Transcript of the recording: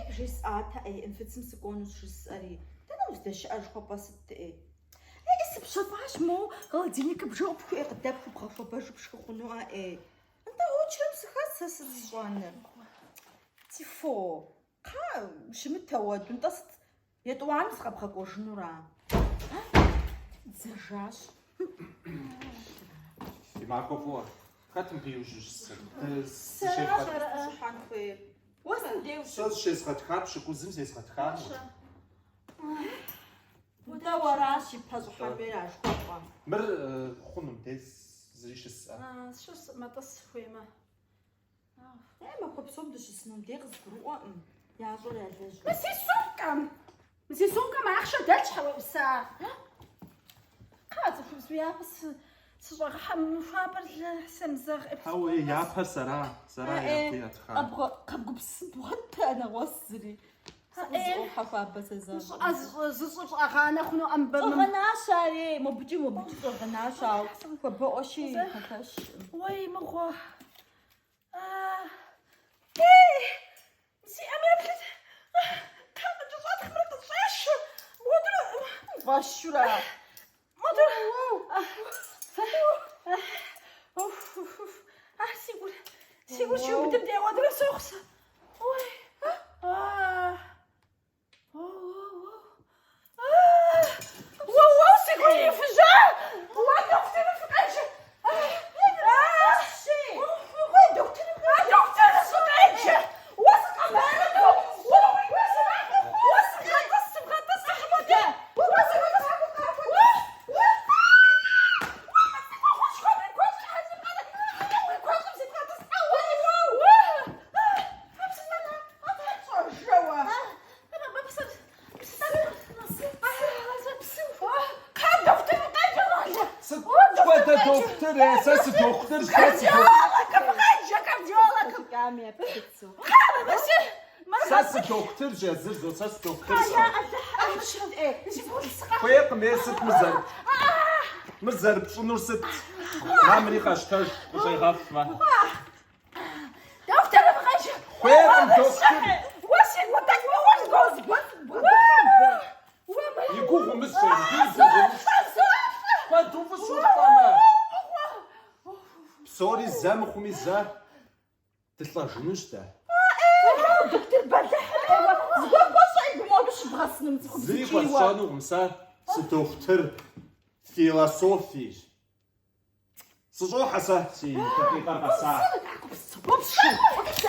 Бжесӏатэ, ӏей, МФЦ-м сыкӏуэнущ жысӏэри. Дэнэ уздэщыӏэр жыхуэпӏэ сыт, ӏей? Ей, сыпщэфӏащ, моуэ холодильникыр бжэӏупху ӏей къыдэпхыу бгъэхуэбэжу пшхы хъуну, а ӏей. Нтӏэ, очередым сыхэт сэ сыт сщӏэныр? Тифо, кхъа, ущымыт ауэду, нтӏэ сыт етӏуанэу сыкъэбгъэкӏуэжынура? Дзэжащ. Фи махуэ фӏыуэ. Хэт мыбы иужьу щысыр? Сэращ щӏыхьэн хуейр. Уэ сыт дей Сэ зыщезгъэтха пщыкӏузым зезгъэтхам. Нтӏэ уэращ ипэ щӏыхьэн хуейр а жыхуэпӏэм. Мыр хъуну мыбдеж зыри щысӏэ. Щыс, мэтӏыс хуеймэ. Е, махуэ псом дыщысыну мыбдей къызгурыӏуэкъым. Ящӏэр ялэжь. Мы си сумкэм! Мы си сумкэм ахъшэ дэлъ щхьэ уеӏуса? Кхъа, цӏыхубз уи япэ сыщӏэгъыхьэ, мы хуабэр семызэгъ. Хьэуэ, япэр сэра, сэра япэ ятха. Къэбгупсысын бгъуэтэ нэгъуэщӏ зыри. Сыкъызыӏуохьэ хуабэ сэзэгъым. Щӏыӏэ зыщӏыр щӏэгъанэ хъуну ӏэмбэ. Щӏэгъэнащ ар, ей, мобыкӏи мобыкӏи щӏэгъэнащ, ауэ хуабэӏуэщи пэлъэщ. Уей, мыгъуэ. Ей, си ӏэм еплъыт. Кхъа къыкӏэщӏэтхъымрэ къыщӏешэ. Модыр Фӏэщура? Модыр. А, си гур, си гур щиубыдым дей ауэдурэ сохъу сэ. Ой. А. Уэ, си гур ифыжьа! Уэ, дохутырым фыкъеджэ! Уэ, дохутырым, дохутырым фыкъеджэ! Уэ сыкъэманэ! Уэ, уэ сыбгъэтӏыс, сыбгъэтӏыс, Ахьмэдэ! Уэ сыбгъэтӏыс! Уэ, уэ, уэ, мы цӏыхухъушхуэм и куэщӏым сибгъэтӏыс! Уи куэщӏым сибгъэтӏысхьэ! Уэ, уэ! Сыт хуэдэ дохутыр, е? Сэ сыдохутырщ, сэ сыдохутыр. Сэ сыдохутырщ езыр, зо, сэ сыдохутырщ. Хуейкъым, е, сыт мыр зэры... Мыр зэрыпщӏынур сыт? Мэ, мыри къэщтэж, къыщӏегъэф, мэ. Дохутырым къеджэ! Хуейкъым дохутыр. Уэ си гур тӏэкӏу мыгъуэщ, И гугъу умыщӏ, мыбы и гугъу умыщӏ. Куэду фӏыщ улӏэмэ. Псори зэ мыхъуми зэ дылӏэжынущ дэ. Дохутыр бэлыхьым ӏейуэ зыгуэр хуэщӏэ абы моду щыбгъэсыным цӏыхубз Зыри ткӏийуэ. хуэсщӏэнукъым сэ, сыдохутыр философиещ. Сыщӏохьэ сэ, си дакъикъэр къэса.